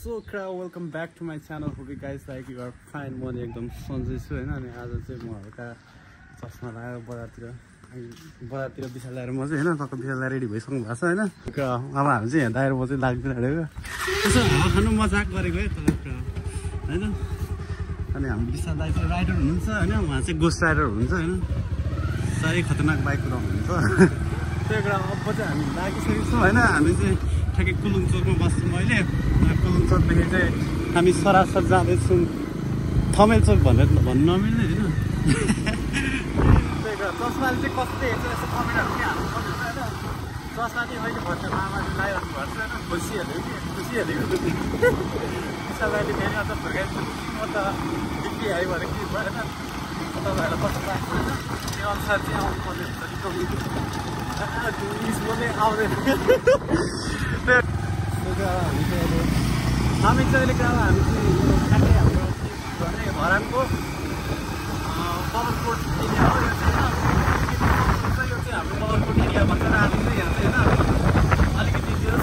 So crowd, welcome back to my channel. Hope you guys like you are fine. म एकदम सन्चै छु हैन अनि आज चाहिँ म हल्का चस्मा लगाएर बजारतिर बिसा ल्याएर म चाहिँ हैन टक्क बिसा ल्याएर रेडी भइसक्नु भएको छ हैन। अब हामी चाहिँ यहाँ दाएर म चाहिँ लाग्दैन अरेको त्यसो हावा खानु मजाक गरेको है तपाईहरु हैन। अनि हामी बिसा दाइ चाहिँ राइडर हुनुहुन्छ हैन, उहाँ चाहिँ गोस्ट राइडर हुनुहुन्छ हैन, साह्रै खतरनाक बाइक कुदाउनुहुन्छ। त्यही कुरा अब चाहिँ हामी लागिसकेको छौँ हैन। हामी चाहिँ ठ्याक्कै कुलुङ चोकमा बस्छु मैले। कुलुङ चोकदेखि चाहिँ हामी सरासर जाँदैछौँ थमेल चोक भनेर भन्नु नमिल्ने होइन। त्यही कुरा चस्माले चाहिँ कस्तो हेर्छ यस्तो कमेन्टहरू पनि हाल्नु पर्छ होइन। चस्मा चाहिँ अहिले भन्छ आमाले लगाइरहनु भएको छ होइन, खुसिहाल्यो विशालले फेरि अझ फर्काइदिनु म त डिपी आयो भने के भयो होइन। तपाईँहरूलाई कस्तो लाग्छ होइन, त्यो अनुसार चाहिँ आउनु पर्ने हुन्छ। इङ्ग्लिस बोल्दै आउँदैन। हामी चाहिँ अहिले अब हामी चाहिँ ठ्याक्कै हाम्रो भने धरानको बगरकोट एरिया हो। यो चाहिँ हाम्रो बगरकोट एरिया भन्छ आज चाहिँ यहाँ चाहिँ होइन अलिकति त्यो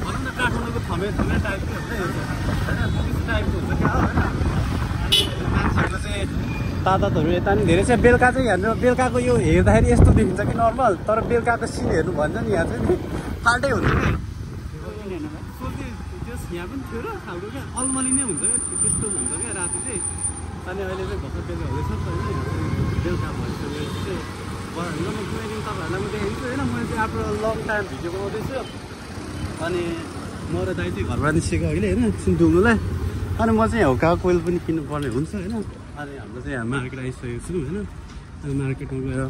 भनौँ न काठमाडौँको थमे टाइपको हुन्छ यो होइन, त्यस्तो टाइपको हुन्छ क्या होइन। मान्छेहरूको चाहिँ तादातहरू यता नि धेरै छ। बेलुका चाहिँ यहाँनिर बेलुकाको यो हेर्दाखेरि यस्तो देखिन्छ कि नर्मल, तर बेलुकाको सिन हेर्नु भन्छ नि यहाँ चाहिँ नि फाल्टै हुन्छ कि। यहाँ पनि थियो र खालको क्या अलमली नै हुन्छ क्या त्यस्तो हुन्छ क्या राति चाहिँ। अनि अहिले चाहिँ भर्खर बेलुका हुँदैछ नि त होइन, बेलुका भइसक्यो चाहिँ म कुनै दिन तपाईँहरूलाई म देखाइदिन्छु होइन। मैले चाहिँ आफ्नो लङ टाइम भिडियो बनाउँदैछु अनि म र दाइ चाहिँ घरबाट निस्केको अहिले होइन एकछिन डुल्नुलाई। अनि म चाहिँ हौका कोइल पनि किन्नुपर्ने हुन्छ होइन। अनि हाम्रो चाहिँ यहाँ मार्केट आइसकेको छु होइन। अनि मार्केटमा गएर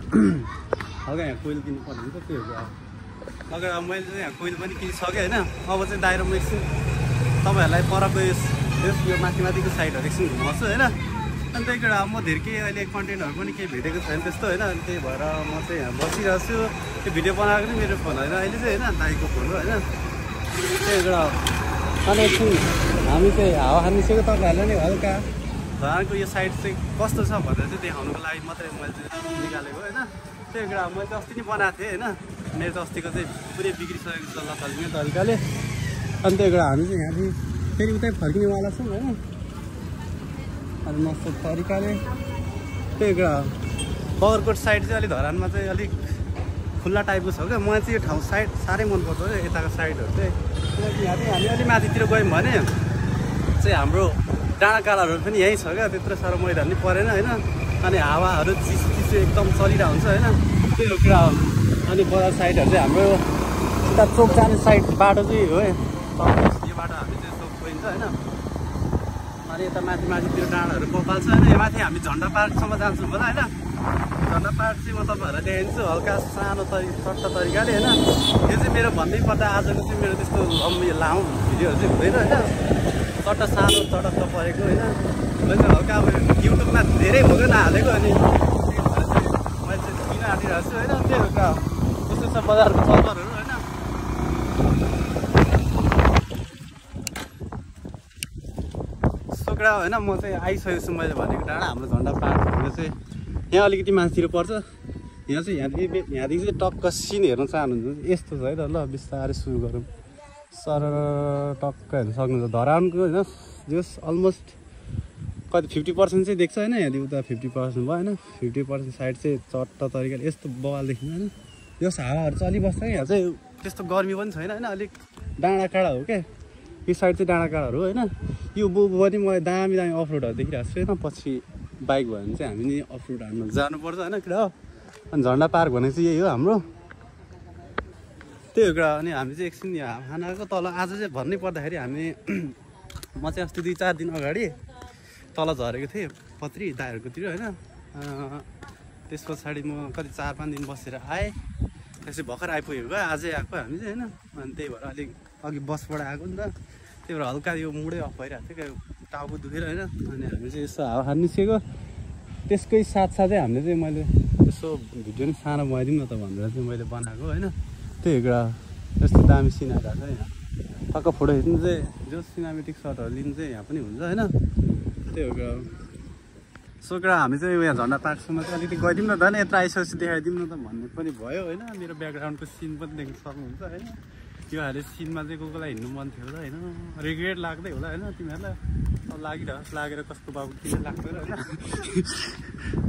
हल्का यहाँ कोइल किन्नुपर्ने हुन्छ त्यो हो। अगर अब मैले चाहिँ यहाँ कोइल पनि किनिसकेँ होइन। अब चाहिँ दाइर म एकछिन तपाईँहरूलाई परको यो माथिको साइडहरू एकछिन घुमाउँछु होइन। अनि त्यही कुरा म धेरै केही अहिले कन्टेन्टहरू पनि केही भेटेको छैन त्यस्तो होइन। अनि त्यही भएर म चाहिँ यहाँ बसिरहेको छु। त्यो भिडियो बनाएको पनि मेरो फोन होइन अहिले चाहिँ होइन, दाइको फोन हो होइन। त्यही कुरा अनि एकछिन हामी चाहिँ हावा खानिसक्यो। तपाईँहरूलाई नै हल्का धरानको यो साइड चाहिँ कस्तो छ भनेर चाहिँ देखाउनुको लागि मात्रै मैले चाहिँ निकालेको होइन। त्यही कुरा मैले चाहिँ अस्ति नै बनाएको थिएँ होइन। मेरो चाहिँ अस्तिको चाहिँ पुरै बिग्रिसकेको छ लथालिने तरिकाले। अनि त्यही कुरा हामी चाहिँ यहाँदेखि फेरि उतै फर्किनेवाला छौँ होइन। अनि मस्तो तरिकाले त्यही कुरा बगरकोट साइड चाहिँ अलिक धरानमा चाहिँ अलिक खुल्ला टाइपको छ क्या। मलाई चाहिँ यो ठाउँ साइड साह्रै मनपर्छ है यताको साइडहरू चाहिँ। किनकि यहाँ चाहिँ हामी अलि माथितिर गयौँ भने चाहिँ हाम्रो डाँडाकाँडाहरू पनि यहीँ छ क्या, त्यत्रो साह्रो मैदान पनि परेन होइन। अनि हावाहरू चिसो एकदम चलिरहेको हुन्छ होइन। त्यही हो कुरा हो। अनि बजार साइडहरू चाहिँ हाम्रो उता चोक जाने साइड बाटो चाहिँ हो है, यो बाटो हामी चाहिँ चोक गइन्छ होइन। अनि यता माथितिर डाँडाहरू कपाल्छ होइन। यो माथि हामी झन्डा पार्कसम्म जान्छौँ होला होइन। झन्डा पार्क चाहिँ म तपाईँहरूलाई देखाइदिन्छु हल्का सानो सट्टा तरिकाले होइन। यो चाहिँ मेरो भन्नै पर्दा आजको चाहिँ मेरो त्यस्तो लामो भिडियोहरू चाहिँ हुँदैन होइन। सट्टा सानो चटक्क परेको होइन। मैले चाहिँ हल्का अब युट्युबमा धेरै भोगेन हालेको अनि मैले चाहिँ किन आँटिरहेको छु होइन। त्यही हो क्या त्यस्तो छ बजारको चलहरू होइन। सोक्रा होइन म चाहिँ आइसकेको छु मैले भनेको डाँडा हाम्रो झन्डा पार्क भनेको चाहिँ यहाँ अलिकति माथितिर पर्छ। यहाँ चाहिँ यहाँदेखि चाहिँ टक्क सिन हेर्न चाहनुहुन्छ यस्तो छ है त। ल बिस्तारै सुरु गरौँ। सर टक्क हेर्न सक्नुहुन्छ धरानको होइन। जस अलमोस्ट कति 50% चाहिँ देख्छ होइन। यहाँदेखि उता 50% भयो होइन। 50% साइड चाहिँ चट्टा तरिकाले यस्तो बवाल देखिन्छ होइन। यो हावाहरू चलिबस्छ क्या। यहाँ चाहिँ त्यस्तो गर्मी पनि छैन होइन, अलिक डाँडाकाँडा हो क्या यो साइड चाहिँ डाँडाकाँडाहरू होइन। यो पनि मलाई दामी अफ रोडहरू देखिरहेको छु होइन। पछि बाइक भयो भने चाहिँ हामी नि अफ रोड हान्नु जानुपर्छ होइन कुरा हो। अनि झन्डा पार्क भनेको चाहिँ यही हो हाम्रो, त्यही हो कुरा। अनि हामी चाहिँ एकछिन यहाँ खानाको तल आज चाहिँ भन्नै पर्दाखेरि हामी म चाहिँ अस्ति 2-4 दिन अगाडि तल झरेको थिएँ पत्री दाइहरूकोतिर होइन। त्यस पछाडि म कति 4-5 दिन बसेर आएँ। त्यसै भर्खर आइपुगेको क्या आजै आएको हामी चाहिँ होइन। अनि त्यही भएर अलिक अघि बसबाट आएको नि त, त्यही भएर हल्का यो मुडै अफ भइरहेको थियो क्या, टाउको दुखेर होइन। अनि हामी चाहिँ यसो हावा खान निस्केको। त्यसकै साथसाथै हामीले चाहिँ मैले यसो भिडियो पनि सानो बनाइदिउँ न त भनेर चाहिँ मैले बनाएको होइन। त्यही कुरा यस्तो दामी सिन आइरहेको छ यहाँ। टक्क फोटो खिच्नु चाहिँ जो सिनेमेटिक सटहरू लिनु चाहिँ यहाँ पनि हुन्छ होइन। त्यही हो कुरा। सो कुरा हामी चाहिँ यहाँ झन्डा पार्कसम्म चाहिँ अलिकति गइदिउँ न त होइन। यत्र आइसकेपछि देखाइदिउँ न त भन्ने पनि भयो होइन। मेरो ब्याकग्राउन्डको सिन पनि देख्न सक्नुहुन्छ होइन। यो हाले सिनमा चाहिँ को कोलाई हिँड्नु मन थियो होला होइन रिग्रेट लाग्दै होला होइन तिमीहरूलाई अब लागिरहोस् लागेर कस्तो बाबु किन लाग्दैन होइन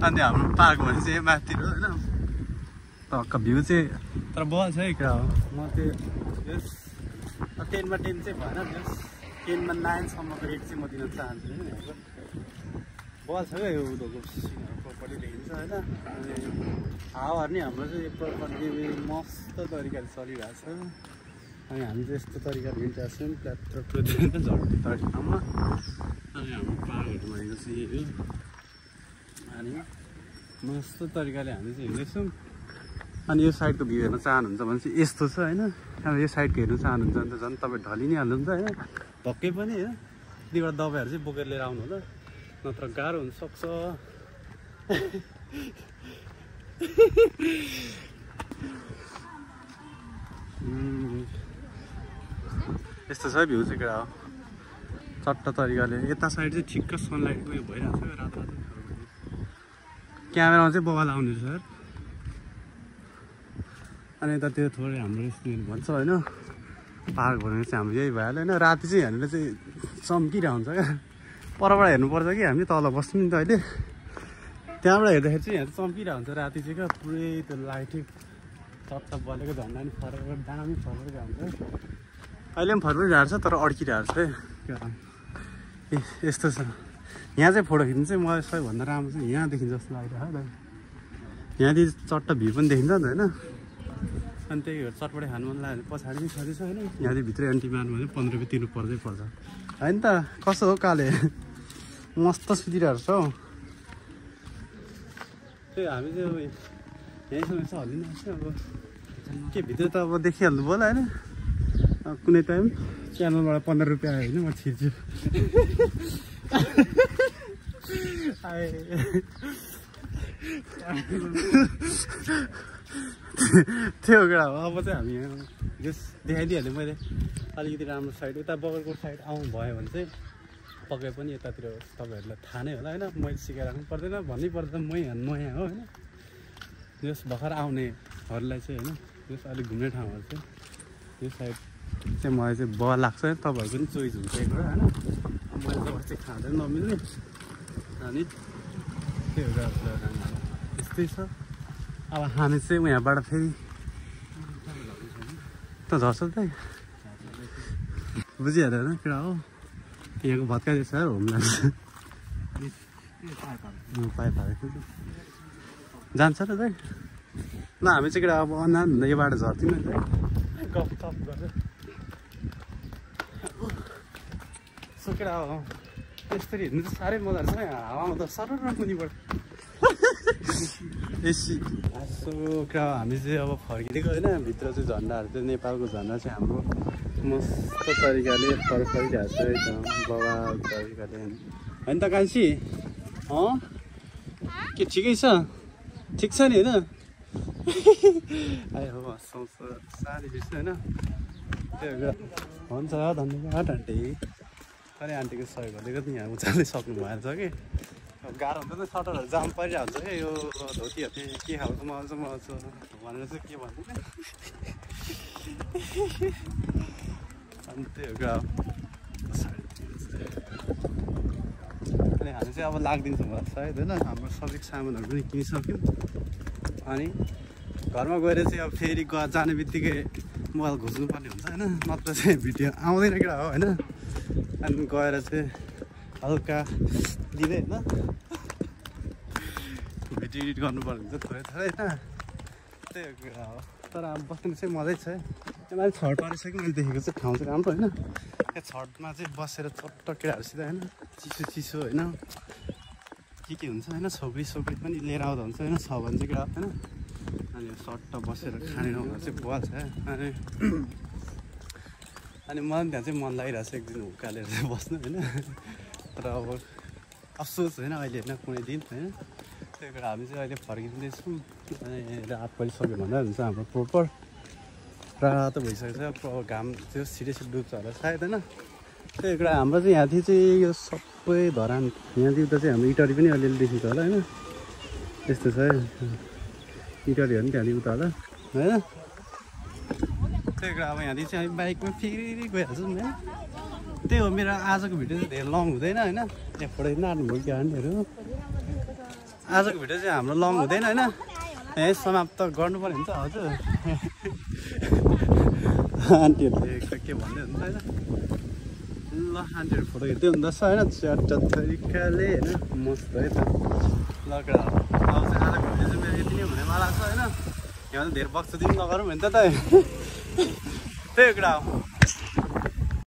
अनि हाम्रो पार्क भने चाहिँ माथितिर होइन टक्क भ्यू चाहिँ तर बल छ है क्या हो म त्यो यस 10मा 10 चाहिँ भएन त्यस 10मा 9सम्मको रेट चाहिँ म दिन चाहन्छु होइन बल छ क्या यो उनीहरूको सिनहरूकोपट्टि देखिन्छ होइन अनि हावाहरू नि हाम्रो चाहिँ एकपल्टि मस्त तरिकाले चलिरहेको छ अनि हामी चाहिँ यस्तो तरिकाले हिँडिरहेको छौँ प्ल्याट्रो झट्टी तर्टी ठाउँमा अनि हाम्रो पाहाडहरू भनेको चाहिँ यही हो अनि मस्त तरिकाले हामी चाहिँ हिँड्दैछौँ अनि यो साइडको भ्यू हेर्न चाहनुहुन्छ भने चाहिँ यस्तो छ होइन अब यो साइडको हेर्नु चाहनुहुन्छ भने त झन् तपाईँ ढली नै हाल्नुहुन्छ होइन भक्कै पनि होइन त्यतिबाट दबाईहरू चाहिँ बोकेर लिएर आउनु होला नत्र गाह्रो हुनसक्छ यस्तो छ भ्यू चाहिँ केटा हो चट्ट तरिकाले यता साइड चाहिँ ठिक्क सनलाइट उयो भइरहेको छ रातो रातो क्यामेरामा चाहिँ बवाल आउने सर अनि यता त्यो थोरै हाम्रो रेस्टुरेन्ट भन्छ होइन पार्क भनेको चाहिँ हाम्रो यही भइहाल्यो होइन राति चाहिँ हामीलाई चाहिँ चम्किरहेको हुन्छ क्या परबाट हेर्नुपर्छ कि हामी तल बस्छौँ नि त अहिले त्यहाँबाट हेर्दाखेरि चाहिँ यहाँ चम्किरहेको हुन्छ राति चाहिँ क्या पुरै त्यो लाइटै चट्ट बलेको झन्डा नि फरक दामी फरक हुन्छ अहिले पनि फरफरिरहेको छ तर अड्किरहेको छ है ए यस्तो छ यहाँ चाहिँ फोटो खिच्नु चाहिँ मलाई सबैभन्दा राम्रो चाहिँ यहाँ देखिन्छ जस्तो लागिरहेको है यहाँदेखि चट्ट भ्यू पनि देखिन्छ नि त होइन अनि त्यही भएर चटपटे खानु मन लाग्यो भने पछाडि पनि छँदैछ होइन यहाँदेखि भित्रै एन्ट्री मार्नु भने 15 रुपियाँ तिर्नु पर्दै पर्छ होइन त कस्तो हो काले मस्त सुतिरहेको छ हौ त्यही हामी चाहिँ अब यहीँसम्म चाहिँ हल्लिनु पर्छ अब के भित्र त अब देखिहाल्नु भयो होला होइन कुनै टाइम च्यानलबाट 15 रुपियाँ आयो होइन म छिर्छु त्यो केटा हो अब चाहिँ हामी यस देखाइदिइहालेँ मैले अलिकति राम्रो साइड उता बगरकोट साइड आउनु भयो भने चाहिँ पक्कै पनि यतातिर तपाईँहरूलाई थाहा नै होला होइन मैले सिकाएर राख्नु पर्दैन भन्नै पर्छ मै नयाँ हो होइन यस भर्खर आउनेहरूलाई चाहिँ होइन यस अलिक घुम्ने ठाउँहरू चाहिँ यो साइड चाहिँ मलाई चाहिँ बल लाग्छ तपाईँहरूको पनि चोइस हुन्छ एक होइन मैले त चाहिँ खाँदैन नमिल्ने अनि त्यो यस्तै छ अब हामी चाहिँ यहाँबाट फेरि त झर्छ त बुझिहाल्यो होइन केटा हो यहाँको भत्का दिएछ होमल्यान्ड पाइप हालेको जान्छ र दाइ ल हामी चाहिँ केटा अब अनान भन्दा यो बाटो झर्थ्यौँ नि गफ गफ गरेर सो केटा हो यसरी हिँड्नु चाहिँ साह्रै मजा छ हावामा त सरर मुनिबाट एसी सो केटा हामी चाहिँ अब फर्किँदैको होइन भित्र चाहिँ झन्डाहरू चाहिँ नेपालको झन्डा चाहिँ हाम्रो मस्त तरिकाले फर्काइरहेको छ एकदम बाबा तरिकाले होइन त कान्छी के ठिकै छ ठिक छ नि होइन आयो हो हँसाउँछ साह्रै बिर्छ होइन त्यो हुन्छ धन्यवाद आन्टी अनि आन्टीको सहयोग गरिदिएको त यहाँ उचाल्दै सक्नु भएछ कि गाह्रो हुन्छ नि सटरहरू जाम परिरहेको हुन्छ क्या यो धोतीहरू के खालको मगाउँछ भनेर चाहिँ के भन्नु अनि त्यही हो क्या अनि हामी चाहिँ अब लाग्दिन्छौँ होला सायद होइन हाम्रो सबै सामानहरू पनि किनिसक्यौँ अनि घरमा गएर चाहिँ अब फेरि जाने बित्तिकै मोबाइल घुस्नुपर्ने हुन्छ होइन नत्र चाहिँ भिडियो आउँदैन केटा हो होइन अनि गएर चाहिँ हल्का दिँदै होइन भिडियो एडिट गर्नुपर्ने हुन्छ थोरै थोरै होइन त्यही हो केटा हो तर अब बस्नु चाहिँ मजै छ अहिले छठ परिसक्यो मैले देखेको चाहिँ ठाउँ चाहिँ राम्रो होइन त्यो छठमा चाहिँ बसेर चट्ट केटाहरूसित होइन चिसो चिसो होइन के हुन्छ होइन छोकरी पनि लिएर आउँदा हुन्छ होइन छ भने चाहिँ केटा होइन अनि सट्ट बसेर खाने ठाउँहरू चाहिँ बुवा छ अनि मलाई त्यहाँ चाहिँ मन लागिरहेको छ एक दिन उकालेर चाहिँ बस्नु होइन तर अब अफसोस होइन अहिले होइन कुनै दिन होइन त्यही भएर हामी चाहिँ अहिले फर्किँदैछौँ अनि रात परिसक्यो भन्दा हुन्छ हाम्रो प्रोपर रातो भइसकेको छ घाम त्यो छिटो डुब्छ होला सायद होइन त्यही भएर हाम्रो चाहिँ यहाँदेखि चाहिँ यो सबै धरान यहाँदेखि उता चाहिँ हाम्रो इटरी पनि अलिअलि देखिन्छ होला होइन त्यस्तो छ है इटरीहरू पनि त्यहाँदेखि उता होला होइन त्यही कुरा अब यहाँदेखि चाहिँ हामी बाइकमा फेरि गइहाल्छौँ होइन त्यही हो मेरो आजको भिडियो चाहिँ धेरै लङ हुँदैन होइन एकपल्ट नाच्नुभयो कि आन्टीहरू आजको भिडियो चाहिँ हाम्रो लङ हुँदैन होइन यहीँ समाप्त गर्नु पर्यो नि त हजुर आन्टीहरूले के भन्दै हुन्छ होइन ल आन्टीहरू फोटो खिच्दै हुँदछ होइन च्याट्टा तरिकाले होइन मस्त है त ल अब चाहिँ आजको भिडियो चाहिँ मेरो यति नै हुने वाला छ होइन यहाँ धेरै बक्सदेखि नगरौँ भने त त्यही कुरा हो